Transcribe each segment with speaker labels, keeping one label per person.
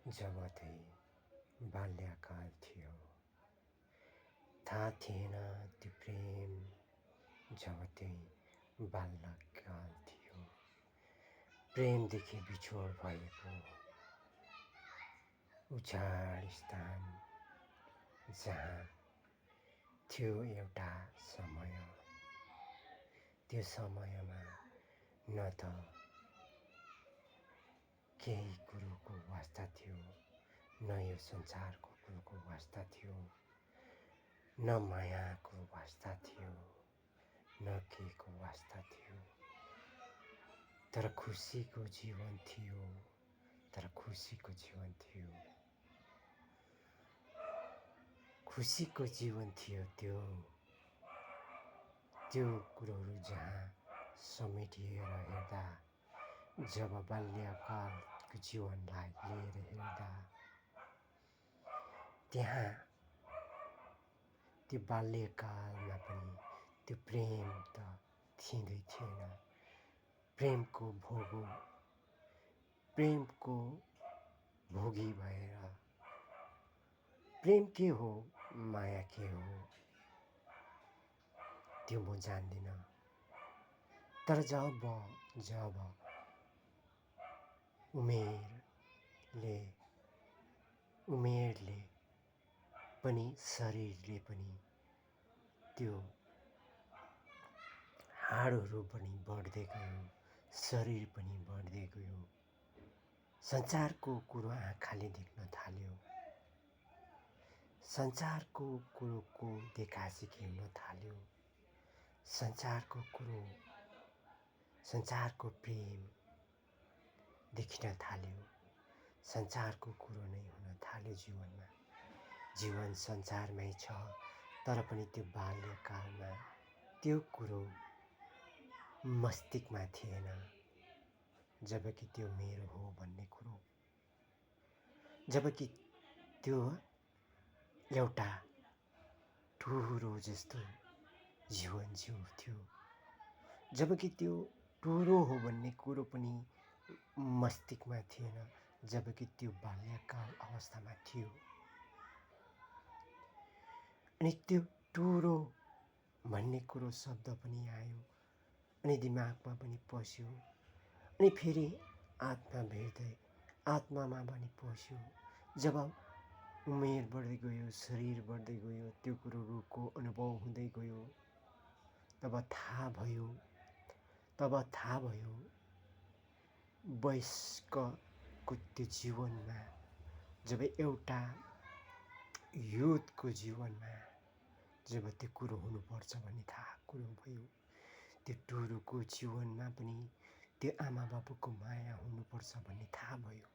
Speaker 1: जब त्यही बाल्यकाल थियो, थाहा थिएन त्यो प्रेम। जब त्यही बाल्यकाल थियो, प्रेमदेखि बिछोड भएको उजाड स्थान जहाँ थियो एउटा समय। त्यो समयमा न त केही कुरोको वास्ता थियो, न यो संसारको कुरोको वास्ता थियो, न मायाको वास्ता थियो, न केको वास्ता थियो। तर खुसीको जीवन थियो, तर खुसीको जीवन थियो, खुसीको जीवन थियो। त्यो कुरोहरू जहाँ समेटिएर हेर्दा, जब बाल्यकालको जीवनलाई लिएर हेर्दा, त्यहाँ त्यो बाल्यकालमा पनि त्यो प्रेम त थिँदै थिएन। प्रेमको भोगी भएर, प्रेम के हो, माया के हो, त्यो म जान्दिनँ। तर जब उमेरले पनि, शरीरले पनि, त्यो हाडहरू पनि बढ्दै गयो, शरीर पनि बढ्दै गयो, संसारको कुरो आँखाले देख्न थाल्यो, संसारको कुरोको देखासेखी हुन थाल्यो, संसारको प्रेम देखिन थाल्यो, संसारको कुरो नै हुन थाल्यो जीवनमा। जीवन संसारमै छ, तर पनि त्यो बाल्यकालमा त्यो कुरो मस्तिष्कमा थिएन। जबकि त्यो मेरो हो भन्ने कुरो, जबकि त्यो एउटा टुहुरो जस्तो जीवन जिउँथ्यो, जबकि त्यो टुहुरो हो भन्ने कुरो पनि मस्तिष्कमा थिएन, जबकि त्यो बाल्यकाल अवस्थामा थियो। अनि त्यो टुहुरो भन्ने कुरो शब्द पनि आयो, अनि दिमागमा पनि पस्यो, अनि फेरि आत्मामा पनि पस्यो। जब उमेर बढ्दै गयो, शरीर बढ्दै गयो, त्यो कुरोहरूको अनुभव हुँदै गयो, तब थाहा भयो वयस्कको त्यो जीवनमा, जब एउटा युथको जीवनमा जब त्यो कुरो हुनुपर्छ भन्ने थाहा कुरो भयो, त्यो टुहुरोको जीवनमा पनि त्यो आमा बाबुको माया हुनुपर्छ भन्ने थाहा भयो।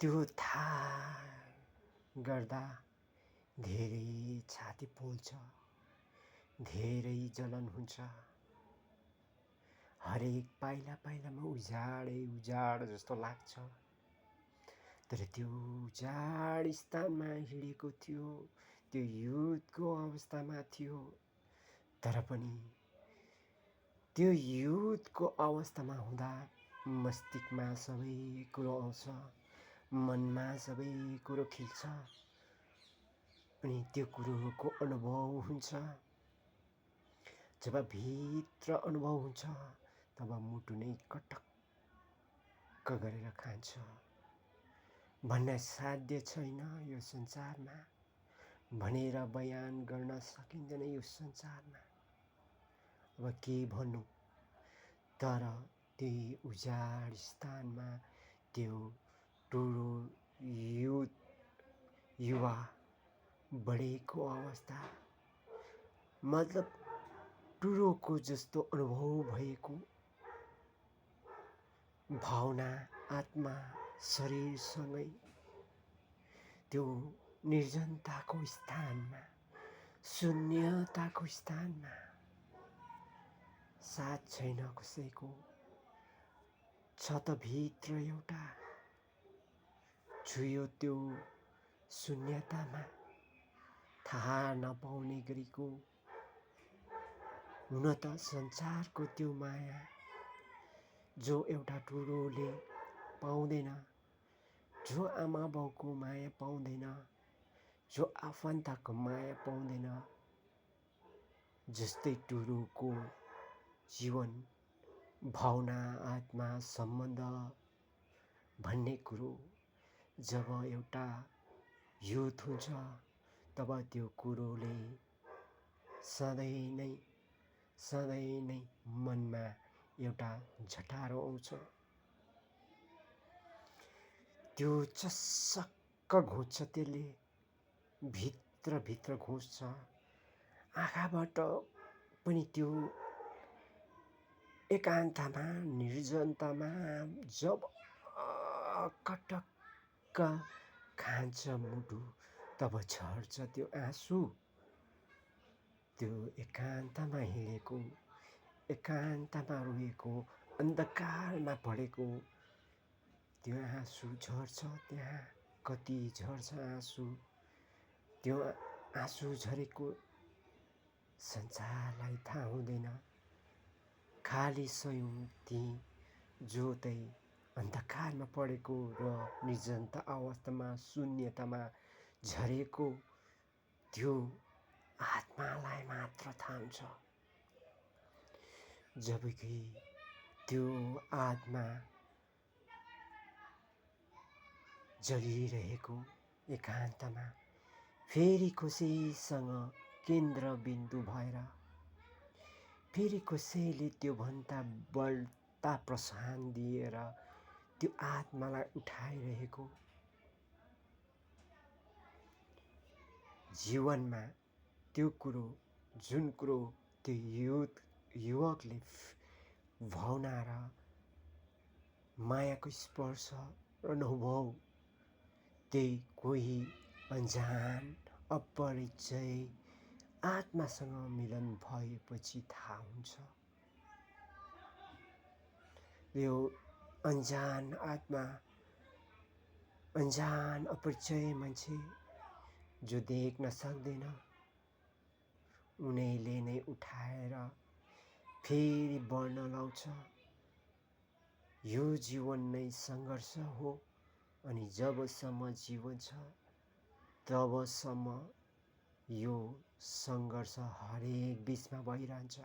Speaker 1: त्यो थाहा गर्दा धेरै छाती पोल्छ, धेरै जलन हुन्छ, हरेक पाइलामा उजाड जस्तो लाग्छ। तर त्यो उजाड स्थानमा हिँडेको थियो, त्यो युथको अवस्थामा थियो, तर पनि त्यो युथको अवस्थामा हुँदा मस्तिष्कमा सबै कुरो आउँछ, मनमा सबै कुरो खिल्छ, अनि त्यो कुरोको अनुभव हुन्छ। जब भित्र अनुभव हुन्छ, तब मुटु नै कटक्क गरेर खान्छ। भन्न साध्य छैन यो संसारमा, भनेर बयान गर्न सकिँदैन यो संसारमा। अब के भन्नु, तर त्यही उजाड स्थानमा त्यो टुहुरो युवा बढेको अवस्था, मतलब टुहुरोको जस्तो अनुभव भएको भावना आत्मा शरीरसँगै त्यो निर्जनताको स्थानमा, शून्यताको स्थानमा, साथ छैन कसैको, छतभित्र एउटा छुयो त्यो शून्यतामा, थाहा नपाउने गरीको। हुन त संसारको त्यो माया जो एउटा टुहुरोले पाउँदैन, जो आमा बाउको माया पाउँदैन, जो आफन्तको माया पाउँदैन, जस्तै टुरुको जीवन, भावना, आत्मा, सम्बन्ध भन्ने कुरो जब एउटा युथ हुन्छ तब त्यो कुरोले सधैँ नै मनमा एउटा झटारो आउँछ। त्यो चस्सक्क घुच्छ, त्यसले भित्र घुस्छ। आँखाबाट पनि त्यो एकान्तमा, निर्जनतामा जब कटक्क खान्छ मुटु, तब झर्छ त्यो आँसु। त्यो एकान्तमा हिँडेको, एकान्तमा रोएको, अन्धकारमा पढेको त्यो आँसु झर्छ। त्यहाँ कति झर्छ आँसु। त्यो आँसु झरेको संसारलाई थाहा हुँदैन। खाली स्वयं ती जो चाहिँ अन्धकारमा पढेको र निर्जनता अवस्थामा, शून्यतामा झरेको त्यो आत्मालाई मात्र थाहा हुन्छ। जबकि त्यो आत्मा जलिरहेको एकान्तमा फेरि कसैसँग केन्द्रबिन्दु भएर फेरि कसैले त्योभन्दा बढ्ता प्रोत्साहन दिएर त्यो आत्मालाई उठाइरहेको जीवनमा त्यो कुरो, जुन कुरो त्यो युवकले भावना र मायाको स्पर्श र अनुभव त्यही कोही अनजान अपरिचय आत्मासँग मिलन भएपछि थाहा हुन्छ। यो अनजान आत्मा, अनजान अपरिचय मान्छे जो देख्न सक्दैन, उनीले नै उठाएर फेरि बढ्न लाउँछ। यो जीवन नै सङ्घर्ष हो अनि जबसम्म जीवन छ तबसम्म यो सङ्घर्ष हरेक बिचमा भइरहन्छ।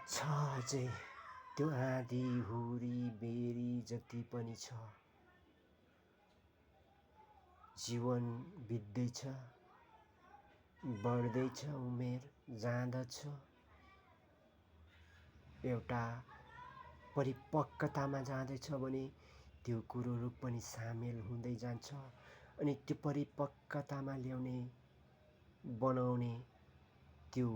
Speaker 1: छ अझै त्यो आँधी हुरी बेरी जति पनि छ। जीवन बित्दैछ, बढ्दैछ, उमेर जाँदछ, एउटा परिपक्वतामा जाँदैछ भने त्यो कुरोहरू पनि सामेल हुँदै जान्छ। अनि त्यो परिपक्वतामा ल्याउने, बनाउने त्यो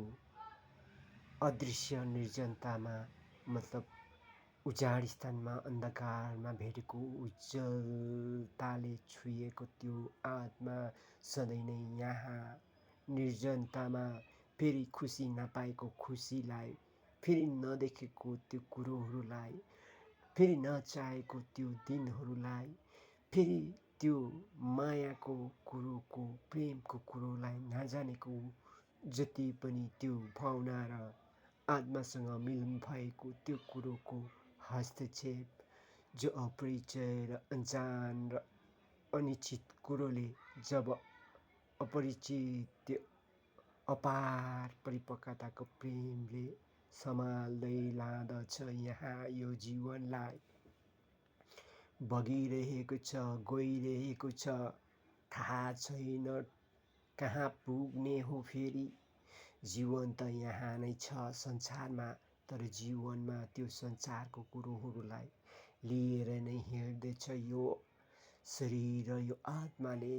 Speaker 1: अदृश्य निर्जनतामा, मतलब उजाड स्थानमा, अन्धकारमा भेटेको उज्जवलताले छुइएको त्यो आत्मा सधैँ नै यहाँ निर्जनतामा फेरि खुसी नपाएको खुसीलाई, फेरि नदेखेको त्यो कुरोहरूलाई, फेरि नचाहेको त्यो दिनहरूलाई, फेरि त्यो मायाको कुरोको, प्रेमको कुरोलाई नजानेको जति पनि त्यो भावना र आत्मासँग मिलन भएको त्यो कुरोको हस्तक्षेप, जो अपरिचय र अनजान र अनिश्चित कुरोले जब अपरिचित त्यो अपार परिपक्वताको प्रेमले सम्हाल्दै लाँदछ यहाँ यो जीवनलाई। बगिरहेको छ, गइरहेको छ, थाहा छैन कहाँ पुग्ने हो फेरि। जीवन त यहाँ नै छ संसारमा, तर जीवनमा त्यो संसारको कुरोहरूलाई लिएर नै हिँड्दैछ यो शरीर र यो आत्माले।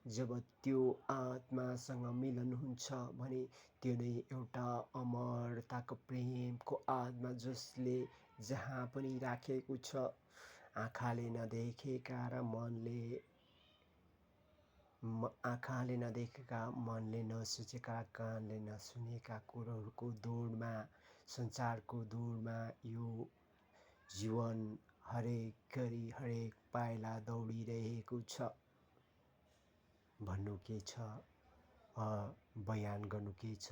Speaker 1: जब त्यो आत्मासँग मिलन हुन्छ भने त्यो नै एउटा अमरताको प्रेमको आत्मा, जसले जहाँ पनि राखेको छ। आँखाले नदेखेका र आँखाले नदेखेका, मनले नसोचेका, कानले नसुनेका कुरोहरूको दौडमा, संसारको दौडमा यो जीवन हरेक गरी हरेक पाइला दौडिरहेको छ। भन्नु के छ, बयान गर्नु के छ,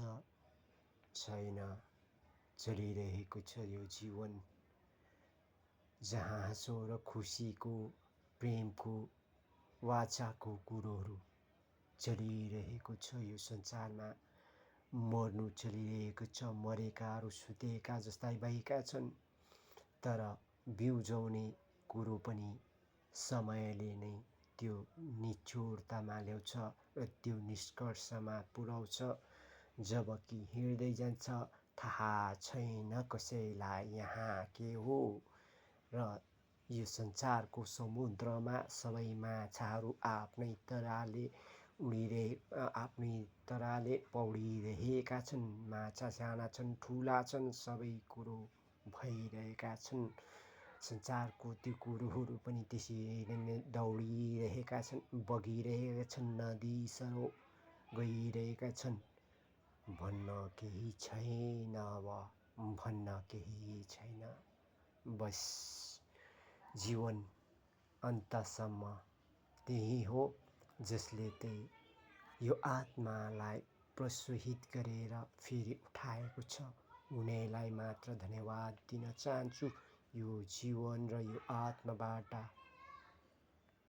Speaker 1: छैन। चलिरहेको छ यो जीवन। जहाँ हाँसो र खुसीको प्रेमको वाचाको कुरोहरू चलिरहेको छ यो संसारमा। मर्नु चलिरहेको छ, मरेकाहरू सुतेका जस्ता भएका छन्। तर बिउजाउने कुरो पनि समयले नै त्यो निचोडतामा ल्याउँछ र त्यो निष्कर्षमा पुर्याउँछ। जबकि हिँड्दै जान्छ थाहा छैन कसैलाई यहाँ के हो। र यो संसारको समुद्रमा सबै माछाहरू आफ्नै तराले पौडिरहेका छन्। माछा साना छन्, ठुला छन्, सबै कुरो भइरहेका छन्। संसारको त्यो कुरोहरू पनि त्यसरी नै दौडिरहेका छन्, बगिरहेका छन्, नदी सरो गइरहेका छन्। भन्न केही छैन, अब भन्न केही छैन। बस जीवन अन्तसम्म त्यही हो जसले चाहिँ यो आत्मालाई प्रज्वलित गरेर फेरि उठाएको छ। उनीलाई मात्र धन्यवाद दिन चाहन्छु। यो जीवन र यो आत्माबाट